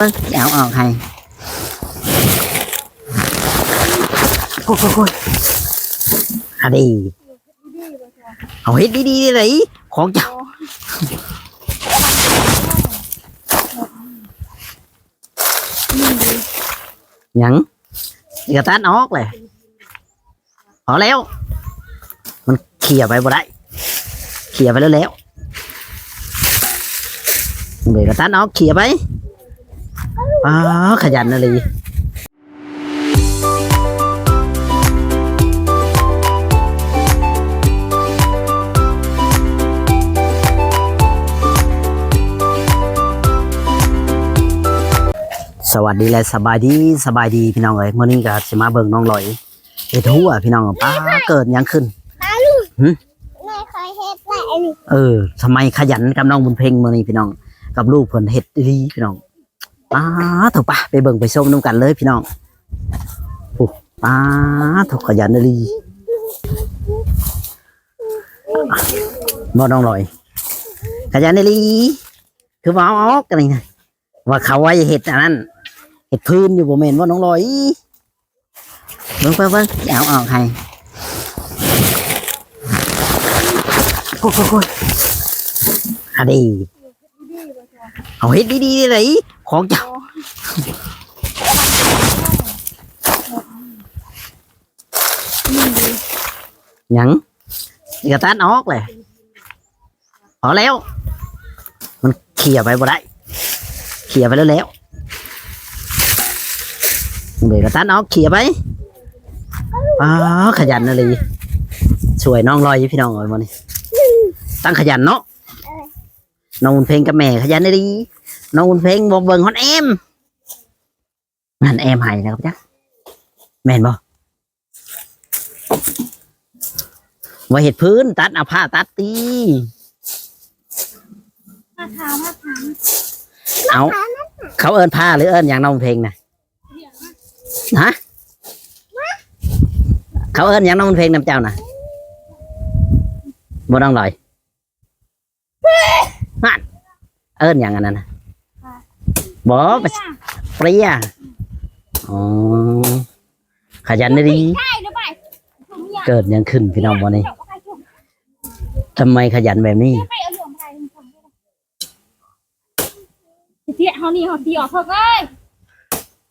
ເບິ່ງ ຊິເອົາອອກໃຫ້. ໂອ້ຍ ໂອ້ຍ ໂອ້ຍ ອະດີ ເອົາເຮັດດີໆໄດ໋ ຂອງເຈົ້າ. ຫຍັງ? ກະຕັດອອກແຫຼະ. ພໍແລ້ວ ມັນເຂຍໄປບໍ່ໄດ້ ເຂຍໄປແລ້ວແຫຼະ. ເບກະຕັນອອກ ເຂຍໄປ. ອ້າ ຂະຫຍັນອີ່ຫຼີ. ສະຫວັດດີ ແລະ ສະບາຍດີ, ສະບາຍດີພີ່ນ້ອງເອີຍ. ມື້ນີ້ກະຊິມາເບິ່ງນ້ອງລອຍ ເຮັດຮົ້ວພີ່ນ້ອງ. ປ້າ ເກີດຫຍັງຂຶ້ນ? ຫຶ? ແມ່ຂ້ອຍເຮັດແຫຼະອັນນີ້. ເອີ ທຳໄມຂະຫຍັນກັບນ້ອງບຸນເພັງມື້ນີ້ພີ່ນ້ອງ, ກັບລູກເພິ່ນເຮັດອີ່ຫຼີພີ່ນ້ອງ. ປ້າໂທ້ ໄປ ໄປເບິ່ງໄປຊົມນຳກັນເລີຍພີ່ນ້ອງ. ໂອ້ ປ້າໂທ້ ຂະຫຍັນອີ່ຫຼີບໍ່ນ້ອງລອຍ? ຂະຫຍັນອີ່ຫຼີ. ຄືວ່າເອົາອອກອັນນີ້ນະ ວ່າເຂົາໄວ້ເຮັດອັນນັ້ນ ເຮັດພື້ນຢູ່ ບໍ່ແມ່ນບໍ່ນ້ອງລອຍ? ເບິ່ງ ເບິ່ງ ເບິ່ງ ຊິເອົາອອກໃຫ້. ໂອ້ຍ ໂອ້ຍ ໂອ້ຍ ອະດີ ເອົາເຮັດດີໆໄດ໋ ຂອງເຈົ້າ. ຫຍັງ? ກະຕັດອອກແຫຼະ. ພໍແລ້ວ ມັນເຂຍໄປບໍ່ໄດ້ ເຂຍໄປແລ້ວແຫຼະ. ເບກະຕັນອອກ ເຂຍໄປ. ອ້າ ຂະຫຍັນອີ່ຫຼີ ຊ່ວຍນ້ອງລອຍພີ່ນ້ອງເອີຍ. ມື້ນີ້ຕັ້ງຂະຫຍັນເນາະ. ນ້ອງບຸນເພັງກັບແມ່ຂະຫຍັນອີ່ຫຼີ. ນ້ອງບຸນເພັງບໍ່ເບິ່ງຮອດແອ້ມ. ຫັ້ນແອ້ມໃຫ້ແລ້ວຈັກ ແມ່ນບໍ່? ວ່າເຮັດພື້ນ ຕັດເອົາຜ້າຕັດຕີ. ມາຖາມ ມາຖາມ ເອົາ ເຂົາເອີ້ນຜ້າ ຫຼື ເອີ້ນຫຍັງນ້ອງເພັງນະ? ຮະ? ເຂົາເອີ້ນຫຍັງນ້ອງເພັງນຳເຈົ້ານະ? ບໍ່ ນ້ອງລອຍ? ຫັ້ນ ເອີ້ນຫຍັງອັນນັ້ນນະ? ບໍ່ ປະເປຍ. ອໍ ຂະຫຍັນດີ. ເກີດຫຍັງຂຶ້ນພີ່ນ້ອງມື້ນີ້? ທຳໄມຂະຫຍັນແບບນີ້?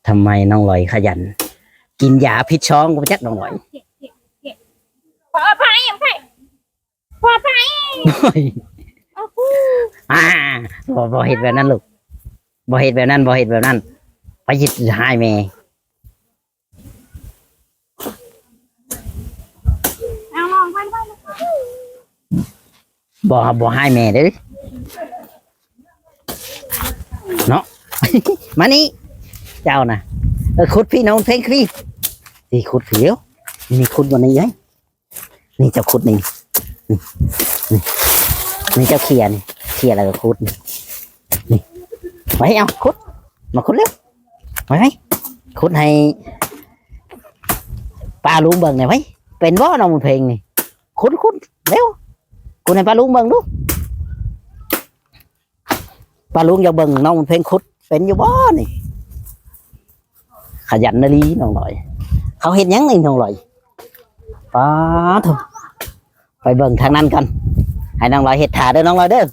ທຳໄມນ້ອງລອຍຂະຫຍັນ? ກິນຢາຜິດຊ່ອງບໍ່ຈັກນ້ອງລອຍ. ຂໍອະໄພ ຂໍອະໄພ. ໂອ້ຍ ອາ ບໍ່ ບໍ່ເຮັດແບບນັ້ນລູກ ບໍ່ເຮັດແບບນັ້ນ ບໍ່ເຮັດແບບນັ້ນ. ໄປເຮັດຮ້າຍແມ່. ເອົາລອງໄປ ໄປ ບໍ່ ບໍ່ຮ້າຍແມ່ເດີ້ເນາະ. ມານີ້ ເຈົ້ານະ. ເອີ ຂຸດພີ້ນ້ອງເພັງ ພີ້ ຊິຂຸດພີ້. ນີ້ ຂຸດບ່ອນນີ້ເອີຍ. ນີ້ເຈົ້າຂຸດນີ້ ນີ້ ນີ້ ນີ້ເຈົ້າເຂຍນີ້ ເຂຍແລ້ວກໍຂຸດນີ້ ນີ້ ໄປ ເອົາ ຂຸດ ມາຂຸດເລັວ ໄປ ໄປ ຂຸດໃຫ້ປ້າລຸງເບິ່ງແດ່ໄປ. ເປັນບໍ່ນ້ອງບຸນເພັງນີ້? ຂຸດ ຂຸດເລັວ ຂຸດໃຫ້ປ້າລຸງເບິ່ງດູ. ປ້າລຸງຢາກເບິ່ງນ້ອງບຸນເພັງຂຸດເປັນຢູ່ບໍ່ນີ້? ຂະຫຍັນອີ່ຫຼີນ້ອງລອຍ. ເຂົາເຮັດຫຍັງນີ້ນ້ອງລອຍ? ປາໂທ້ ໄປເບິ່ງທາງນັ້ນກ່ອນ ໃຫ້ນ້ອງລອຍເຮັດຖ້າເດີ້ນ້ອງລອຍເດີ້.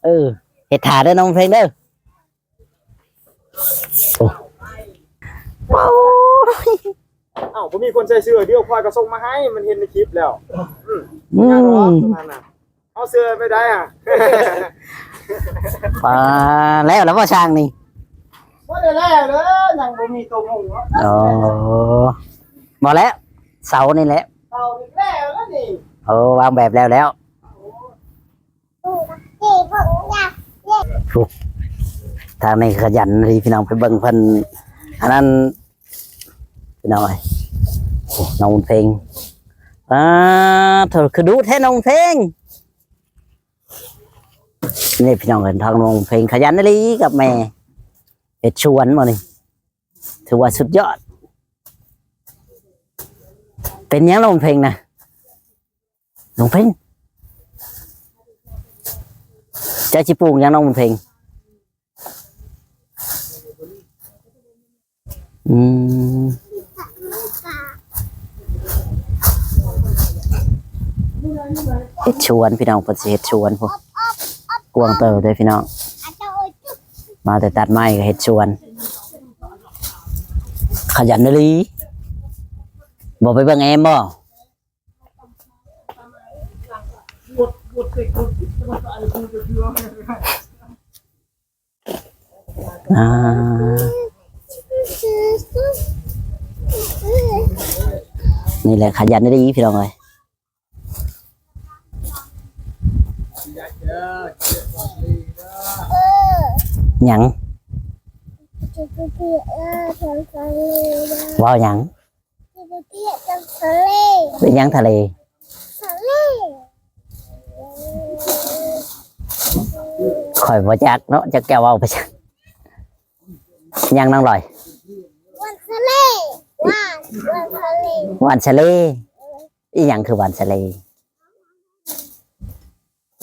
ເອີ ເຮັດຖ້າເດີ້ນ້ອງເພັງເດີ້. ໂອ້ ໂອ້ຍ ອ້າວ ບໍ່ມີຄົນໃສ່ເສື້ອ ດຽວຂ້ອຍກໍສົ່ງມາໃຫ້ ມັນເຫັນໃນຄລິບແລ້ວ. ອືມ ອືມ ເອົາເສື້ອໄປໄດ້ຫະ? ປາ ແລ້ວ ແລ້ວບໍ່ຊ່າງນີ້? ບໍ່ໄດ້ແລ້ວເດີ້ ຍັງບໍ່ມີຕົວມຸງເນາະ. ອໍ ບໍ່ແລ້ວ ເສົານີ້ແຫຼະ ເສົານີ້ແລ້ວແລ້ວນີ້. ໂອ້ ວາງແບບແລ້ວແລ້ວ. ທາງນີ້ຂະຫຍັນດີພີ່ນ້ອງ ໄປເບິ່ງເພິ່ນ ອັນນັ້ນ ພີ່ນ້ອງເອີຍ ນ້ອງບຸນເພັງ. ປາໂທ້ ຄືດຸແທ້ນ້ອງເພັງ. ນີ້ພີ່ນ້ອງເອີຍ ທາງນ້ອງເພັງຂະຫຍັນອີ່ຫຼີກັບແມ່ ເຮັດສວນມື້ນີ້ ຖືວ່າສຸດຍອດ. ເປັນຫຍັງນ້ອງເພັງນະ? ນ້ອງເພັງ ເຈົ້າຊິປູກຫຍັງນ້ອງບຸນເພັງ? ອືມ ເຮັດສວນພີ່ນ້ອງ ເພິ່ນຊິເຮັດສວນພຸ້ນ ກວ້າງເຕີບເດ້ພີ່ນ້ອງ ມາແຕ່ຕັດໄມ້ກໍເຮັດສວນ ຂະຫຍັນອີ່ຫຼີ ບໍ່ໄປເບິ່ງແອມບໍ່? ອ່າ ນີ້ແຫຼະ ຂະຫຍັນດີພີ່ນ້ອງເອີຍ. ຫຍັງ? ເວົ້າຫຍັງ? ເປັນຫຍັງທະເລ? ຂ້ອຍບໍ່ຈັກເນາະ ຈັກເຈົ້າເວົ້າໄປຫຍັງ. ຫຍັງນ້ອງລອຍ? ຫວານສະເລ ຫວານ ຫວານສະເລ ຫວານສະເລ. ອີ່ຫຍັງຄືຫວານສະເລ?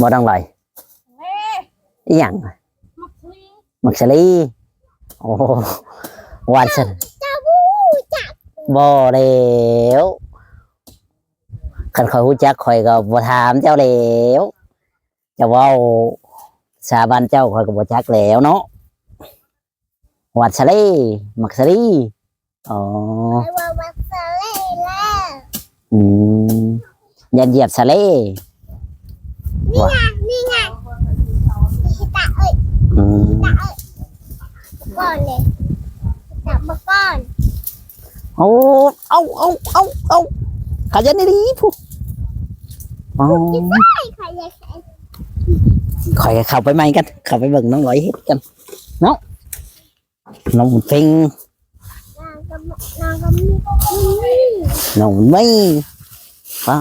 ບໍ່ຕ້ອງລອຍ ອີ່ຫຍັງ? ໝາກສາລີ ໝາກສາລີ. ໂອ້ ຫວານສະ ເຈົ້າ ເຈົ້າບໍ່ຮູ້ຈັກ ບໍ່ແລ້ວ ຄັນຂ້ອຍຮູ້ຈັກຂ້ອຍກໍບໍ່ຖາມເຈົ້າແລ້ວ ເຈົ້າເວົ້າສາບານເຈົ້າ ຂ້ອຍກໍບໍ່ຈັກແລ້ວເນາະ. ຫວານສະເລ ໝາກສາລີ. ອໍ ຂ້ອຍວ່າຫວານສະເລແລ້ວ. ອືມ ຢ້ານຢຽບສະເລ. ນີ້ໄງ ນີ້ໄງ ນີ້ຕາເອີຍ ອືມ ຕາເອີຍ ກ່ອນເດ້ ຕາບໍ່ກ່ອນ. ໂອ້ ເອົາ ເອົາ ເອົາ ເອົາ ຂະຫຍັນດີໆ ຜູ້. ອໍ ຂ້ອຍຢາກ ຂ້ອຍຢາກ ຂ້ອຍເຂົ້າໄປໃໝ່ກັນ ເຂົ້າໄປເບິ່ງນ້ອງລອຍເຮັດກັນເນາະ. ນ້ອງເປັງ ນ້ອງມີ ນ້ອງມີ ປ້າ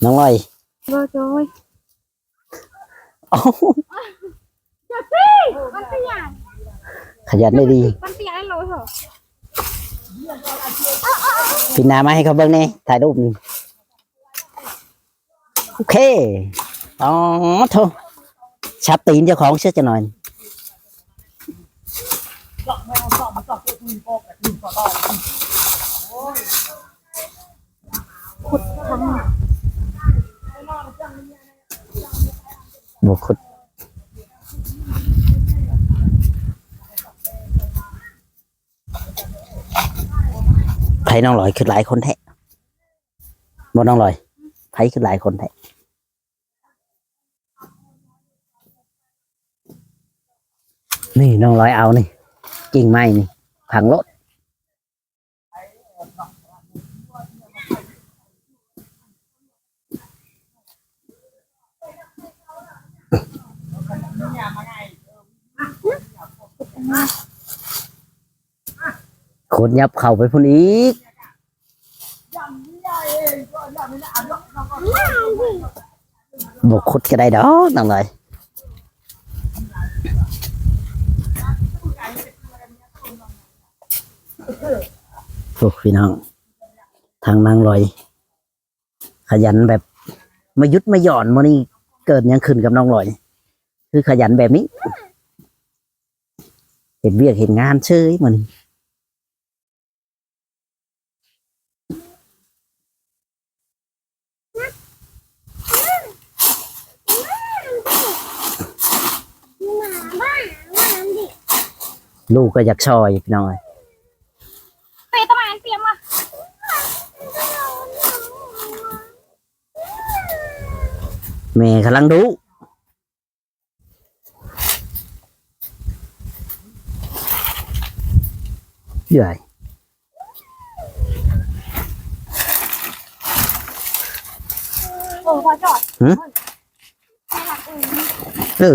ນ້ອງລອຍ ບໍ່ໂຈ້ຍ ເອົ້າ ຢ່າຕີ ມັນເປັນຫຍັງ? ຂະຫຍັນໄດ້ດີ ມັນເປັນຫຍັງໂລເຮີ? ປິ່ນໜ້າມາໃຫ້ເຂົາເບິ່ງແດ່ ຖ່າຍຮູບນີ້. ໂອເຄ ອໍ ໂທ້ ສັບຕີນເຈົ້າຂອງເສຍຈັກໜ່ອຍ. ບໍ່ຂຸດ ໃຜນ້ອງລອຍ ຄືຫຼາຍຄົນແທ້ ບໍ່ນ້ອງລອຍ ໃຜຄືຫຼາຍຄົນແທ້? ນີ້ນ້ອງລອຍເອົານີ້ ກິ່ງໄມ້ນີ້ ຝັງໂລດ. ຂຸດຫຍັບເຂົ້າໄປພຸ້ນອີກ. ບໍ່ຂຸດກໍໄດ້ດອກ ນ້ອງລອຍ. ໂອ້ ພີ່ນ້ອງ ທາງນາງລອຍ ຂະຫຍັນແບບ ມາຢຸດມາຢ່ອນ. ມື້ນີ້ເກີດຫຍັງຂຶ້ນກັບນ້ອງລອຍ ຄືຂະຫຍັນແບບນີ້ ເຮັດວຽກເຮັດງານເສີຍມື້ນີ້. ລູກກໍຢາກຊ່ອຍ ພີ່ນ້ອງເອີຍ. ແມ່ກຳລັງດຸ. ເອື້ອຍ ໂອ້ ພໍ່ຈອດ ຫື? ເອີ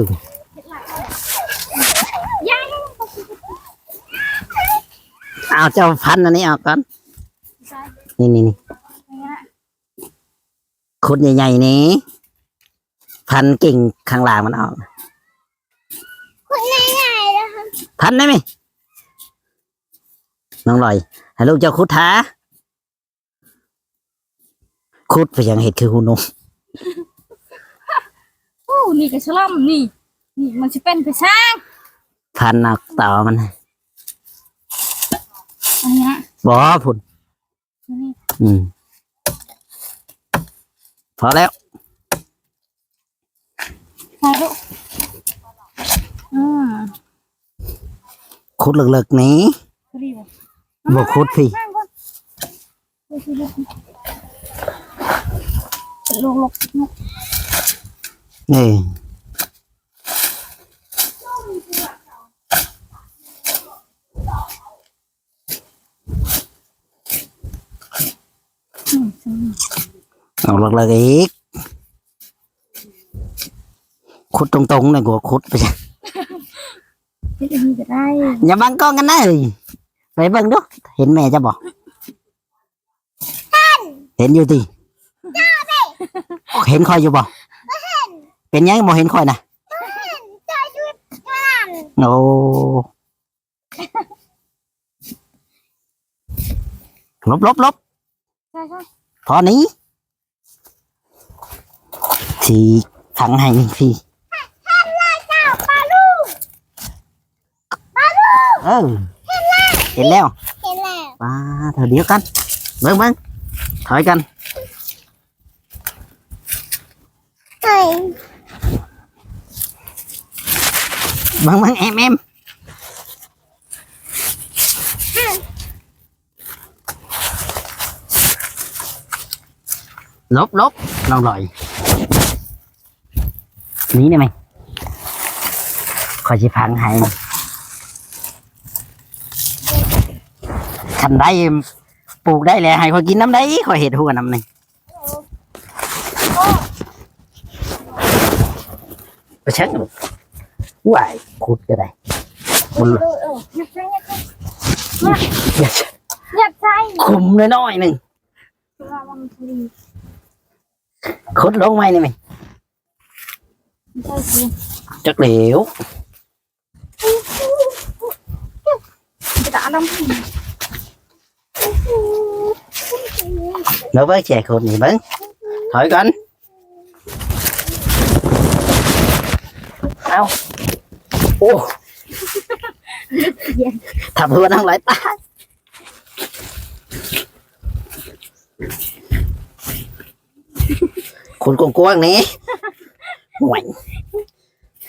ເອົາ ເຈົ້າພັນອັນນີ້ອອກກ່ອນ ນີ້ໆໆ. ຂຸດໃຫຍ່ໆນີ້ ພັນກິ່ງຂ້າງລ່າງມັນອອກ ຂຸດໃຫຍ່ໆ ນະ ພັນໄດ້ໄໝ? ນ້ອງລອຍ ໃຫ້ລູກເຈົ້າຂຸດຫາ ຂຸດໄປຫຍັງ ເຮັດຄືຫູນົກ. ໂອ້ ນີ້ກໍສະລອມນີ້ ນີ້ມັນຊິເປັນໄປຊ່າງ ພັນເອົາຕໍ່ມັນ ອັນນີ້ນະ ບໍ່ພຸ້ນ ນີ້ ອືມ ພໍແລ້ວ ໃສ່ລູກ ອືມ ຂຸດເລິກໆນີ້ ພໍດີບໍ່? ບໍ່ຂຸດພີ້ ລົກໆ ເອີ. ອືມ ເອົາເລິກໆອີກ ຂຸດຕົງໆ ນີ້ກໍຂຸດໄປ ເຮັດອັນນີ້ກໍໄດ້ ຢ່າບັງກ້ອງກັນນະ ເອີຍ ໄປເບິ່ງດູ ເຫັນແມ່ເຈົ້າບໍ່? ເຫັນ ເຫັນຢູ່ຕິ? ເຫັນຂ້ອຍຢູ່ບໍ່? ບໍ່ເຫັນ ເປັນຫຍັງບໍ່ເຫັນຂ້ອຍນະ? ບໍ່ເຫັນ ເຈົ້າຢູ່ກາງ ໂອ້. ຫຼົບ ຫຼົບ ຫຼົບ ໃຊ່ໆ ພໍໜີ ຊິຝັງໃຫ້ພີ້ ເຫັນແລ້ວເຈົ້າ ປາລູກ ປາລູກ ເອີ ເຫັນແລ້ວ ເຫັນແລ້ວ ເຫັນແລ້ວ ປາ ເທົ່າດຽວກັນ ເບິ່ງ ເບິ່ງ ຖອຍກັນ. ເບິ່ງ ເບິ່ງ ແອມ ແອມ ຫຼົບ ຫຼົບ ນ້ອງລອຍ ໜີໄດ້ໄໝ? ຂ້ອຍຊິຝັງໃຫ້ ຄັນໄດ້ ປູກໄດ້ແລ້ວ ໃຫ້ຂ້ອຍກິນນຳໄດ໋ ຂ້ອຍເຮັດຮົ້ວນຳນີ້. ໄປເຊັກ ວ້າຍ ຂຸດກໍໄດ້ ມັນ ເອີ ເອີ ຫຍັບໃສ່ ຫຍັບໃສ່ ຫຍັບ ຫຍັບໃສ່ ຂຸມນ້ອຍໆໜຶ່ງ ຂຸດລົງໄວ້ນີ້ແມ່ ຈັກແລ້ວ. ມາເບິ່ງແຈຄົນນີ້ເບິ່ງ ຖອຍກ່ອນ ເອົາ ໂອ້ ທັບຫົວນ້ອງຫຼາຍຕາຍ. ຂຸດກວ້າງໆນີ້ ໂອ້ຍ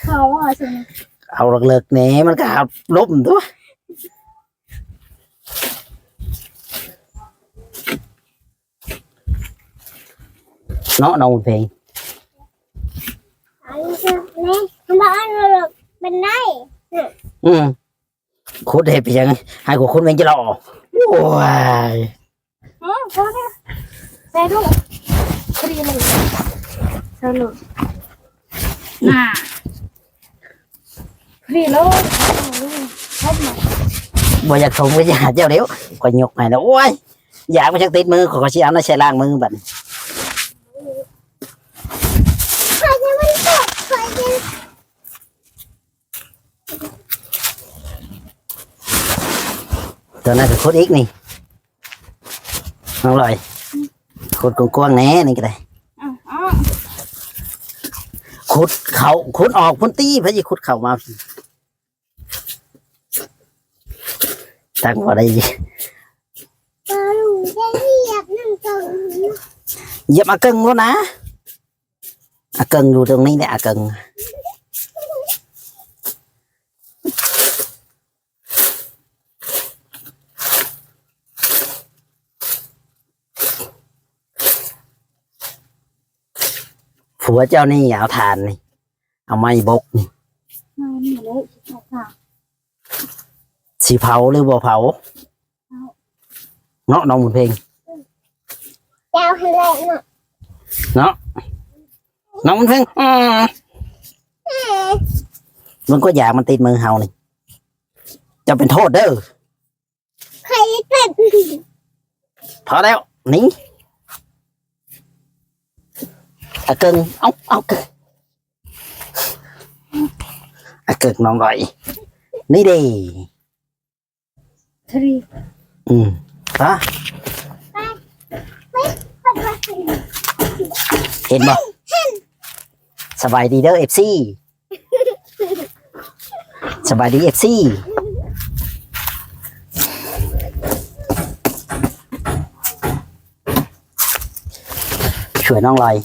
ເຂົາວ່າຊັ້ນ ເອົາເລິກໆນີ້ ມັນກໍລົມຕົວະ ເນາະ ນ້ອງເພັງ ອັນນີ້ ອັນນີ້ ມັນບໍ່ເອົາເລິກປານໃດ ອືມ. ຂຸດເຮັດໄປຫຍັງ? ໃຫ້ກູຂຸດແມ່ນຈະຫຼໍ່. ໂອ້ຍ ເອີ ພໍແລ້ວ ໃສ່ລູກ ພໍດີເລີຍ ໃສ່ລູກ ນາ ພໍດີເລີຍ. ບໍ່ຢາກຖົມກໍຢ່າ ເຈົ້າດຽວ ຂ້ອຍຍົກໃຫ້ແລ້ວ. ໂອ້ຍ ຢາກມາຈັກຕິດມື ຂ້ອຍຊິເອົາໃນໃສ່ລ້າງມືບັດນີ້. ຕົວນັ້ນກໍຂຸດອີກນີ້ ນ້ອງລອຍ ຂຸດກວ້າງໆແດ່ ນີ້ກໍໄດ້ ອືມ ຂຸດເຂົ້າ ຂຸດອອກພຸ້ນຕິ ໃຜຊິຂຸດເຂົ້າມາພີ້ ຕັ້ງບໍ່ໄດ້ ຢຽບນຳຕົງ ຢຽບເອົາເກິ່ງໂລດນະ. ອາເກິ່ງຢູ່ຕົງນີ້ແຫຼະ ອາເກິ່ງ ຜົວເຈົ້ານີ້ເອົາຖ່ານນີ້ ເອົາໄມ້ບົກນີ້ ເອົານີ້ເລີຍ ຊິເຜົາ ຊິເຜົາຫຼືບໍ່ເຜົາ? ເນາະ ນ້ອງບຸນເພັງ ເຈົ້າຫັ້ນແຫຼະເນາະ ເນາະ ນ້ອງບຸນເພັງ ອືມ ອືມ ເບິ່ງກໍຢາກມັນຕິດມືເຮົານີ້ ເຈົ້າເປັນໂທດເດີ ໃຜເປັນ ພໍແລ້ວ ນີ້ ອາເກິ່ງ ເອົາ ເອົາ ອາເກິ່ງ ນ້ອງລອຍ ນີ້ເດ້. ທະເລ ອືມ ຮະ ເຫັນບໍ່? ສະບາຍດີເດີ ເອັຟຊີ ສະບາຍດີ ເອັຟຊີ ຊ່ວຍນ້ອງລອຍ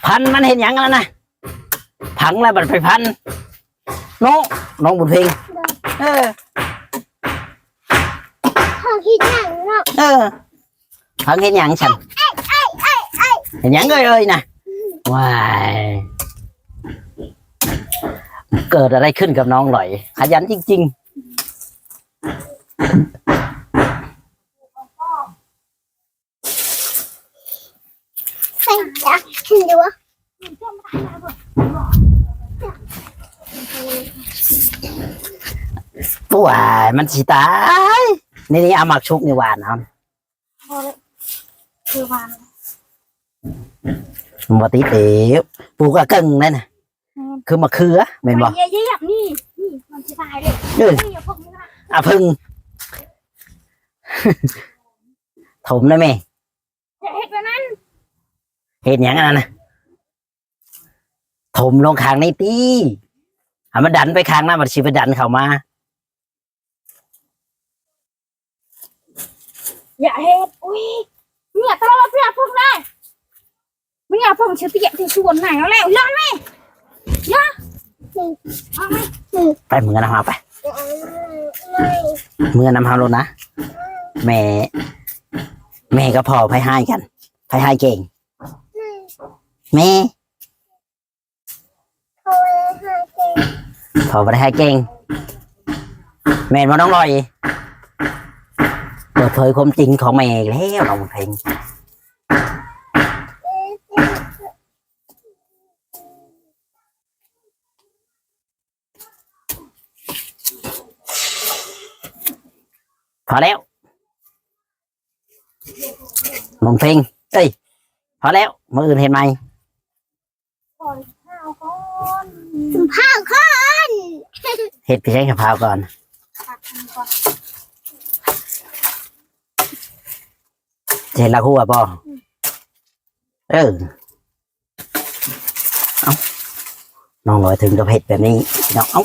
ພັນມັນເຮັດຫຍັງຫັ້ນນະ? ພັງແລ້ວບັດໄປພັນເນາະ ນ້ອງບຸນເພັງ. ເອີ ເຮົາຄິດຫຍັງເນາະ? ເອີ ພັງເຮັດຫຍັງຊັ້ນ? ເອີຍ ເອີຍ ເອີຍ ເອີຍ ເຮັດຫຍັງເອີຍໆນະ? ວ້າຍ ເກີດອະໄລຂຶ້ນກັບນ້ອງຫຼອຍ? ຂະຫຍັນຈິງໆ. ໃສ່ຈັກເຫັນຢູ່ບໍ່? ໂອ້ຍ ມັນຊິຕາຍ. ນີ້ໆ ເອົາໝາກຊຸກນີ້ຫວ່ານເອົາ. ບໍ່ເລີຍ ຄືຫວ່ານ ມັນບໍ່ຕິດເດ ປູກກະເກິ່ງໄດ້ນະ. ແມ່ນ ຄືມະເຂືອແມ່ນບໍ່? ຢຽບໆ ນີ້ ນີ້ມັນຊິຕາຍເດ້. ເອີ ນີ້ ເອົາເພິ່ງນີ້ກໍໄດ້ ເອົາເພິ່ງ ຖົມໄດ້ແມ່. ຢ່າເຮັດແບບນັ້ນ. ເຮັດຫຍັງອັນນັ້ນນະ? ຖົມລົງຂ້າງນີ້ຕິ ໃຫ້ມັນດັນໄປຂ້າງນັ້ນ ມັນຊິໄປດັນເຂົ້າມາ. ຢ່າເຮັດ. ອຸ້ຍ ເມຍຕະຫຼອດເທື່ອເພິ່ງໄດ້. ເມຍເພິ່ງຊິປຽກທີ່ສວນໃນແລ້ວ ຢ່າແມ່ ຢ່າ ເອົາແມ່ ໄປ ເມືອນຳເຮົາໄປ ເມືອນຳເຮົາໂລດນະ. ແມ່ ແມ່ກັບພໍ່ໃຜຮ້າຍກັນ? ໃຜຮ້າຍເກັ່ງ? ແມ່ ພໍ່ບໍ່ໄດ້ຮ້າຍເກັ່ງ ແມ່ນບໍ່ນ້ອງລອຍ? ເປີດເຜີຍຄວາມຈິງຂອງແມ່ອີກແລ້ວ ນ້ອງເພັງ. ພໍແລ້ວ ນ້ອງເພັງ ເອີຍ ພໍແລ້ວ ມື້ອື່ນເຮັດໃໝ່. ເຜົາກ່ອນ ເຮັດໄປໃຊ້ກັບເຜົາກ່ອນ ເຮັດລາກຫົວບໍ່? ເອີ ເອົ້າ ນ້ອງລອຍເຖິງກັບເຮັດແບບນີ້ພີ່ນ້ອງ ເອົ້າ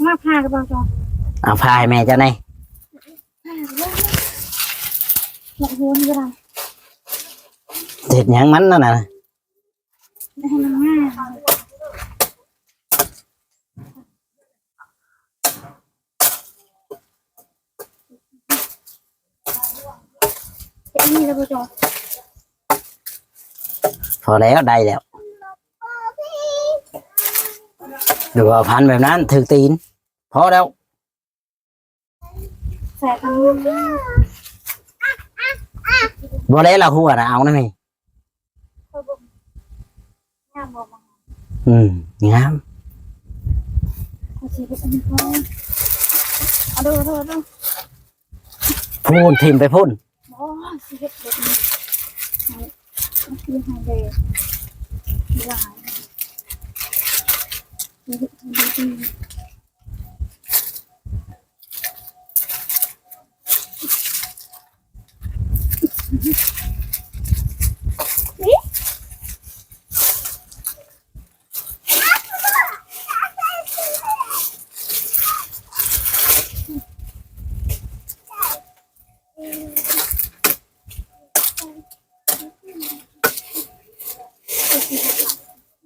ມາຜ່າກະເປົາຈອ ເອົາຜ່າໃຫ້ແມ່ເຈົ້າແດ່ ເຮັດຫຍັງມັນນັ້ນນະ. ພໍແລ້ວ ໄດ້ແລ້ວ ຫຼືວ່າພັນແບບນັ້ນຖືກຕີນ ພໍແລ້ວ. ແຊະ ບໍ່ໄດ້ລະຫົວນະ ເອົານະແມ່ ງາມບໍ່? ງາມ ອືມ ງາມ ເອົາຊິເຮັດອັນນີ້ກ່ອນ ເອົາເດີ ເອົາເດີ ເອົາເດີ ພຸ້ນ ຖິ້ມໄປພຸ້ນ ບໍ່ ຊິເຮັດແບບນີ້ ໃຫ້ ໃຫ້ແດ່ ຫຼາຍ ຊິເຮັດໃຫ້ດີໆ.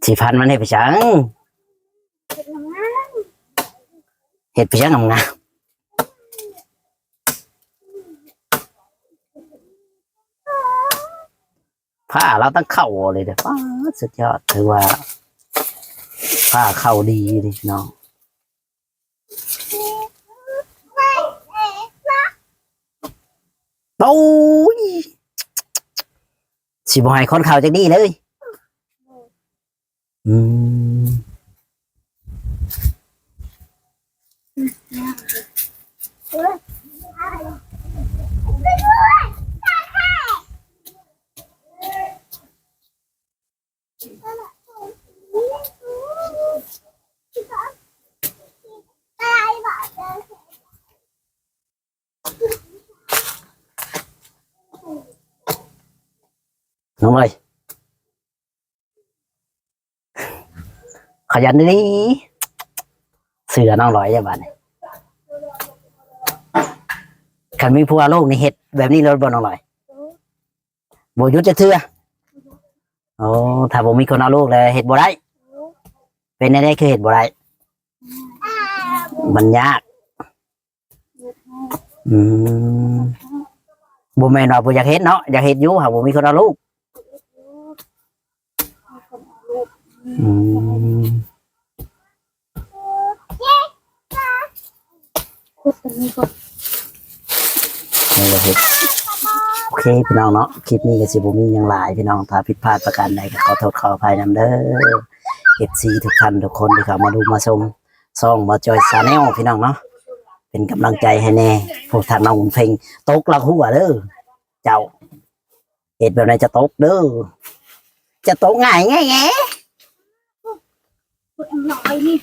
ຊິພັນມັນເຮັດໄປສັງ? ເຮັດໄປສັງງາມໆ ຜ້າລາວຕັ້ງເຂົ້າເລີຍເດ້ ປາດ ສຸດຍອດ ຖືວ່າຜ້າເຂົ້າດີເດ້ເນາະ. ໂອ້ຍ ຊິບໍ່ໃຫ້ຄົນເຂົ້າຈັກນີ້ເລີຍ. ອືມ. ນ້ອງລອຍ ຂະຫຍັນດີໆ ເຊື່ອນ້ອງລອຍເດີ້ບາດນີ້. ຄັນມີຜົວລູກນີ້ເຮັດແບບນີ້ໂລດບໍ່ນ້ອງລອຍ? ບໍ່ຢຸດຈັກເທື່ອ. ໂອ້ ຖ້າບໍ່ມີຄົນເອົາລູກແລ້ວເຮັດບໍ່ໄດ້. ເປັນແນວໃດຄືເຮັດບໍ່ໄດ້? ມັນຍາກ. ອືມ ບໍ່ແມ່ນວ່າບໍ່ຢາກເຮັດເນາະ ຢາກເຮັດຢູ່ ຫາກບໍ່ມີຄົນເອົາລູກ. ອືມ ໂອເຄພີ່ນ້ອງເນາະ ຄລິບນີ້ກໍຊິບໍ່ມີຫຍັງຫຼາຍພີ່ນ້ອງ ຖ້າຜິດພາດປະການໃດກໍຂໍໂທດຂໍອະໄພນຳເດີ້ ເອັຟຊີ ທຸກທ່ານທຸກຄົນທີ່ເຂົ້າມາດູມາຊົມ ຊ່ອງບ່າວຈ້ອຍ Channel ພີ່ນ້ອງເນາະ ເປັນກຳລັງໃຈໃຫ້ແດ່. ພວກທ່ານນ້ອງບຸນເພັງ ຕົກລະຫົວເດີ້ເຈົ້າ ເຮັດແບບໃດຈະຕົກເດີ້ ຈະຕົກງ່າຍແງ. ຜູ້ນ້ອຍນີ້